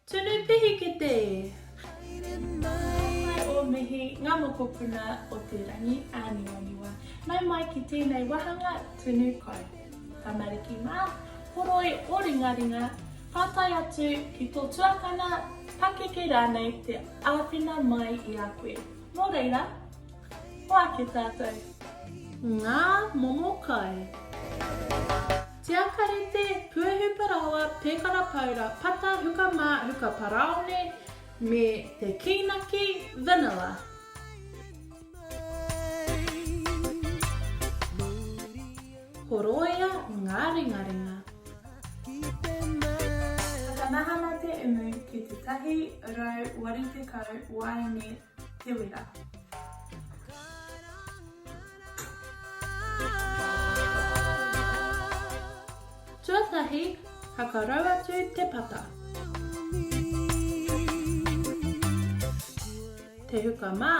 Tunu pihikete! Nau mai o mihi ngā mokopuna o te rangi āniwaniwa. Nau mai ki tēnei wahanga tunu kai. Tamariki mā, horoi o ringaringa, pātai atu ki tō tuakana, pakeke rānei te āwhina mai i a koe. Nō reira, Hoake tātou. Ngā momo kai. Tiakarete, puehu parāoa, pēkana paura, pata, huka mā, huka parāone, me te kīnaki vanilla. Horoia ngā ringaringa. Whakamahana te umu ki te 180 waeine te wera. Tuatahi, whakarau atu te pata. Te huka mā.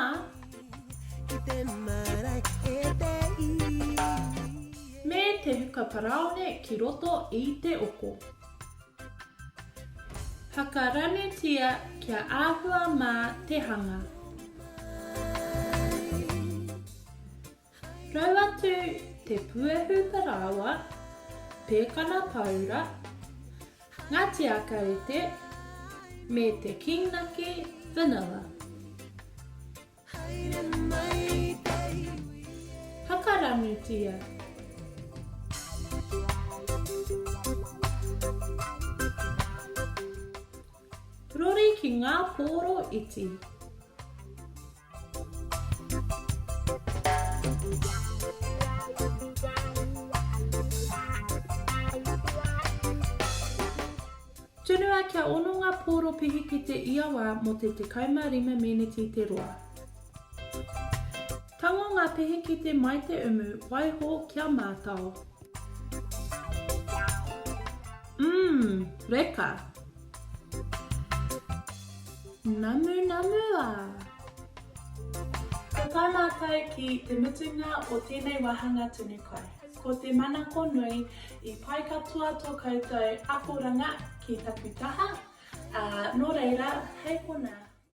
Me te huka paraone ki roto i te oko. Whakaranutia kia āhua mā te hanga. Rau atu te puehu parāoa, pēkana paura, ngā tiakarete, me te kīnaki vanilla. Whakaranutia. Rori ki ngā pōro iti. Tunua kia ono ngā pōro pihikete ia wā mō te 15 meneti te roa. Tango ngā pihikete mai te umu, waiho kia mātao. Umm, reka! Namunamu ā! Kua tae mātou ki te mutunga o tēnei wāhanga tunu kai. Ko te manako nui i pai katoa tō koutou akoranga ki taku taha, ā, nō reira, hei konā.